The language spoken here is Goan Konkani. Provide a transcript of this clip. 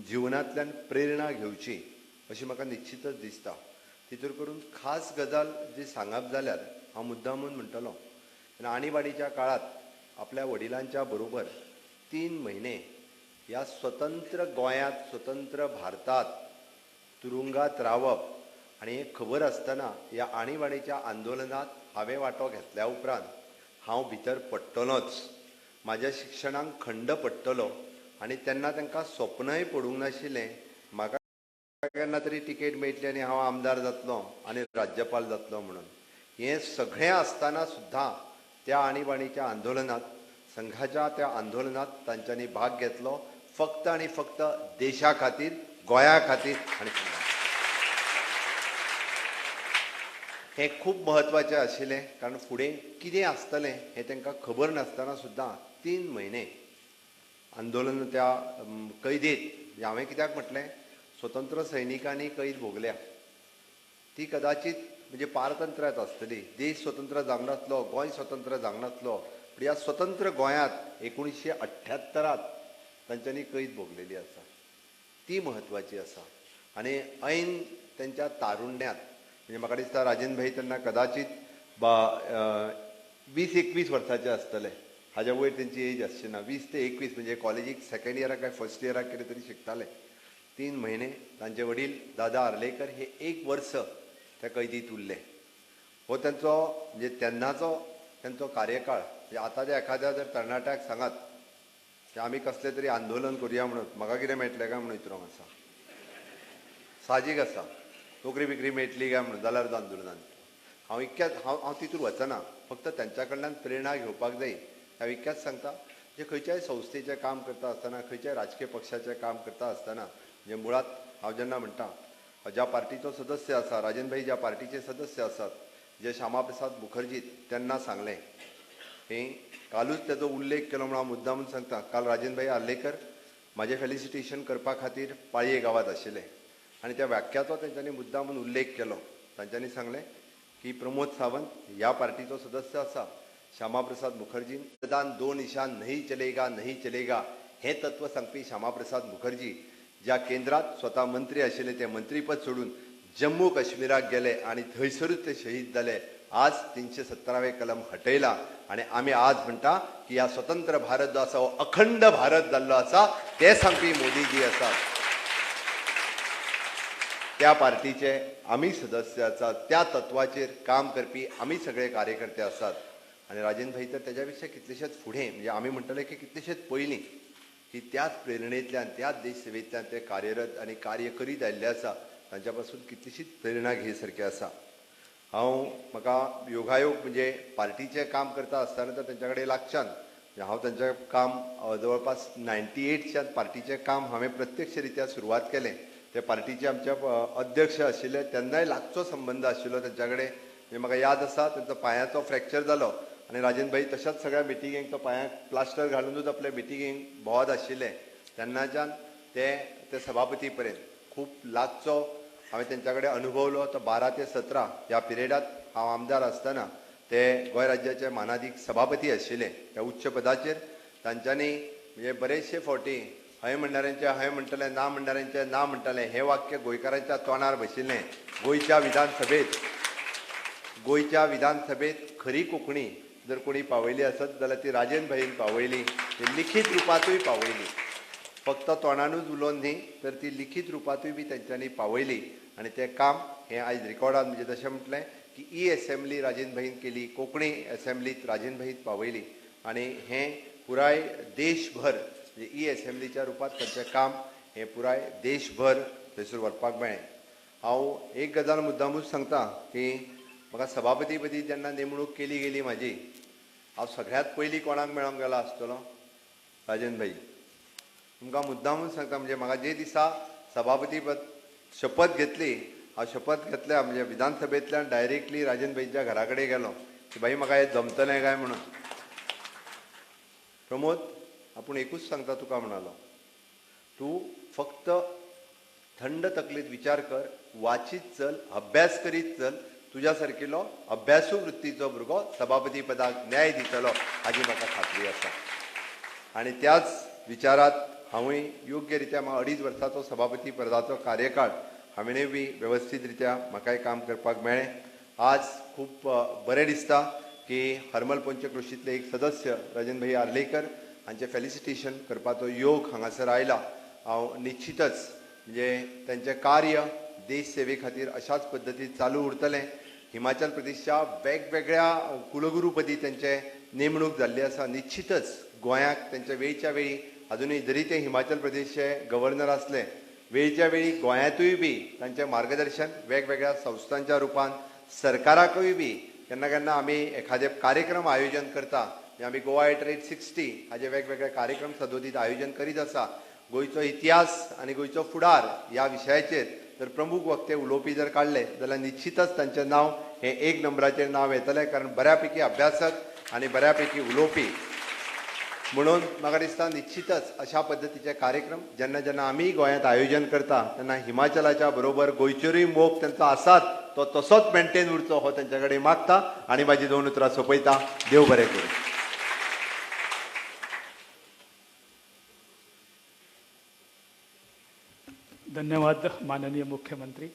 जिवनांतल्यान प्रेरणा घेवची अशी म्हाका निश्चितच दिसता. तितूर करून खास गजाल जी सांगप जाल्यार हांव मुद्दामून म्हणटलो, आणीबाणीच्या काळांत आपल्या वडिलांच्या बरोबर 3 म्हयने ह्या स्वतंत्र गोंयांत, स्वतंत्र भारतांत तुरुंगात रावप आनी हें खबर आसतना ह्या आणीबाणीच्या आंदोलनांत हांवें वांटो घेतल्या उपरांत हांव भितर पडटलोच, म्हाज्या शिक्षणाक खंड पडटलो आनी तेन्ना तांकां स्वप्नय पडूंक नाशिल्लें म्हाका केन्ना तरी तिकेट मेळटली आनी हांव आमदार जातलो आनी राज्यपाल जातलो म्हणून. हें सगळें आसतना सुद्दां त्या आणीबाणीच्या आंदोलनांत, संघाच्या त्या आंदोलनांत तांच्यांनी भाग घेतलो, फक्त आनी फक्त देशा खातीर, गोंया खातीर आनी संघा. हें खूब म्हत्वाचें आशिल्लें, कारण फुडें कितें आसतलें हें तांकां खबर नासतना सुद्दां 3 म्हयने आंदोलन त्या कैदेत. हांवें कित्याक म्हटलें, स्वतंत्र सैनिकांनी कैद भोगल्या, ती कदाचित म्हणजे पारतंत्र्यांत आसतली, देश स्वतंत्र जावंक नासलो, गोंय स्वतंत्र जावंक नासलो, पूण ह्या स्वतंत्र गोंयांत 1978 तांच्यांनी कैद भोगलेली आसा, ती म्हत्वाची आसा. आनी ऐन तेंच्या तारुण्यात, म्हणजे म्हाका दिसता राजेंद्र भाई तेन्ना कदाचित 20-21 वर्साचे आसतले, हाज्या वयर तेंची एज आसची ना, 20 ते 21 म्हणजे कॉलेजीक सेकंड इयराक काय फर्स्ट इयराक कितें तरी शिकताले. 3 म्हयने तांचे वडील दादा आर्लेकर हे 1 वर्स त्या कैदीत उरले. हो तेंचो म्हणजे तेन्नाचो तेंचो कार्यकाळ. म्हणजे आतां जे एखाद्या जर तरणाट्याक सांगात की आमी कसलें तरी आंदोलन करुया म्हणून, म्हाका कितें मेळटलें काय म्हणून विचारूंक आसा, साहजीक आसा, नोकरी बिकरी मेळटली काय म्हणून जाल्यार आंदोलनान हांव इतक्याच हांव तितूर वचना, फक्त तेंच्या कडल्यान प्रेरणा घेवपाक जाय. हांव इतक्याच सांगता, जे खंयच्याय संस्थेचें काम करता आसतना, खंयच्याय राजकीय पक्षाचें काम करता आसतना, म्हणजे मुळांत हांव जेन्ना म्हणटा ज्या पार्टीचो सदस्य आसा, राजेंद्र भाई ज्या पार्टीचे सदस्य आसात, जे श्यामा प्रसाद मुखर्जी तेन्ना सांगलें, हें कालूच तेजो उल्लेख केलो म्हणून हांव मुद्दामून सांगता. काल राजेंद्र भाई आर्लेकर म्हाजें फेलिसिटेशन करपा खातीर पाळये गांवांत आशिल्ले आनी त्या वाक्याचो तेंच्यांनी मुद्दामून उल्लेख केलो. तांच्यांनी सांगलें की प्रमोद सावंत ह्या पार्टीचो सदस्य आसा, श्यामा प्रसाद मुखर्जी दान दो निशान नहीं चलेगा नहीं चलेगा हें तत्व सांगपी श्यामा प्रसाद मुखर्जी ज्या केंद्रात स्वता मंत्री आशिल्ले ते मंत्रीपद सोडून जम्मू काश्मीराक गेले आनी थंयसरूच ते शहीद जाले. आज 370वें कलम हटयला आनी आमी आज म्हणटा की ह्या स्वतंत्र भारत जो आसा हो अखंड भारत जाल्लो आसा, ते सांगपी मोदीजी आसात. त्या पार्टीचे आमी सदस्य आसात, त्या तत्वाचेर काम करपी आमी सगळे कार्यकर्ते आसात. आनी राजेंद्र भाई तर तेज्या पेक्षा कितलेशेच फुडें, म्हणजे आमी म्हणटले की कितलेशेच पयलीं की त्याच प्रेरणेंतल्यान, त्याच देशसेवेंतल्यान ते कार्यरत आनी कार्य करीत आयिल्ले आसा. तांच्या पासून कितलीशीच प्रेरणा घे सारकी आसा. हांव म्हाका योगायोग म्हणजे पार्टीचें काम करता आसतना तर तेंच्या कडेन लागच्यान, म्हणजे हांव तेंचें काम जवळपास 98च्यान पार्टीचें काम हांवें प्रत्यक्ष रित्या सुरवात केलें. ते पार्टीचे आमचे अध्यक्ष आशिल्ले तेन्नाय लागचो संबंद आशिल्लो तेंच्या कडेन. म्हणजे म्हाका याद आसा तेंचो पांयाचो फ्रॅक्चर जालो आनी राजेंद्र भाई तशाच सगळ्या मिटिंगेक तो पांयाक प्लास्टर घालुनूच आपल्या मिटिंगेक भोंवत आशिल्ले. तेन्नाच्यान ते सभापती पर्यंत खूब लागचो हांवें तेंच्या कडेन अनुभवलो. तो 12 ते 17 ह्या पिरियडात हांव आमदार आसतना ते गोंय राज्याचे मानादीक सभापती आशिल्ले. त्या उच्च पदाचेर तांच्यांनी म्हणजे बरेचशे फावटी हय म्हणणाऱ्यांचे हय म्हणटले, ना म्हणणाऱ्यांचे ना म्हणटले हें वाक्य गोंयकारांच्या तोंडार बशिल्लें. गोंयच्या विधानसभेत खरी कोंकणी जर कोणी पावयली आसत जाल्यार ती राजेंद्र भाईन पावयली, ती लिखीत रुपांतूय पावयली, फक्त तोंडानूच उलोवन न्ही तर ती लिखीत रुपांतूय बी तेंच्यांनी पावयली. आनी तें काम हें आयज रिकॉर्डान, म्हणजे तशें म्हटलें की ई एसेंब्ली राजेंद्र भाईन केली, कोंकणी एसेंब्लीत राजेंद्र भाईन पावयली आनी हें पुराय देशभर म्हणजे ई एसेंब्लीच्या रुपांत तांचें काम हें पुराय देशभर थंयसर व्हरपाक मेळ्ळें. हांव एक गजाल मुद्दामूच सांगता की म्हाका सभापतीपदी जेन्ना नेमणूक केली गेली म्हाजी, हांव सगळ्यांत पयलीं कोणाक मेळोंक गेलो आसतलो? राजेंद्र भाई. तुमकां मुद्दामूच सांगता, म्हणजे म्हाका जे दिसा सभापतीपद शपथ घेतली, हांव शपथ घेतल्या म्हणजे विधानसभेंतल्यान डायरेक्टली राजेंद्र भाईच्या घरा कडेन गेलो की भाई म्हाका हें जमतलें काय म्हणून. प्रमोद आपूण एकूच सांगता तुका म्हणालो, तूं फक्त थंड तकलेंत विचार कर, वाचीत चल, अभ्यास करीत चल, तुज्या सारकिलो अभ्यासू वृत्तीचो भुरगो सभापती पदाक न्याय दितलो हाजी म्हाका खात्री आसा. आनी त्याच विचारात हांवूय योग्य रित्या म्हाका 2.5 वर्साचो सभापती पदाचो कार्यकाळ हांवेंय बी वेवस्थीत रित्या म्हाकाय काम करपाक मेळ्ळें. आज खूब बरें दिसता की हरमल पंचक्रोशींतले एक सदस्य राजन भाई आर्लेकर हांचें फेलिसिटेशन करपाचो योग हांगासर आयला. हांव निश्चितच म्हणजे तांचें कार्य देश सेवे खातीर अशाच पद्दतीन चालू उरतलें. हिमाचल प्रदेशच्या वेगवेगळ्या कुलगुरूपदी तांचे नेमणूक जाल्ली आसा. निश्चितच गोंयाक तांच्या वेळच्या वेळी अजुनूय जरी ते हिमाचल प्रदेशचे गव्हर्नर आसले, वेळच्या वेळी गोंयांतूय बी तांचें मार्गदर्शन वेगवेगळ्या संस्थांच्या रुपान सरकाराकूय बी केन्ना केन्ना आमी एखादे कार्यक्रम आयोजन करता, आमी गोवा एट रेट 60 हाजे वेगवेगळे कार्यक्रम सदोदीत आयोजन करीत आसा. गोंयचो इतिहास आनी गोंयचो फुडार ह्या विशयाचेर जर प्रमुख वक्ते उलोवपी जर काडले जाल्यार निश्चितच तांचें नांव हें एक नंबराचेर नांव येतलें, कारण बऱ्यापैकी अभ्यासक आनी बऱ्यापैकी उलोवपी म्हणून म्हाका दिसता निश्चितच अशा पद्दतीचे कार्यक्रम जेन्ना जेन्ना आमी गोंयांत आयोजन करता तेन्ना हिमाचलाच्या बरोबर गोंयचेरूय मोग तांचो आसात तो तसोच मेंटेन उरचो हो तांच्या कडेन मागता आनी म्हाजी 2 उतरां सोंपयता. देव बरें करूं. धन्यवाद माननीय मुख्यमंत्री.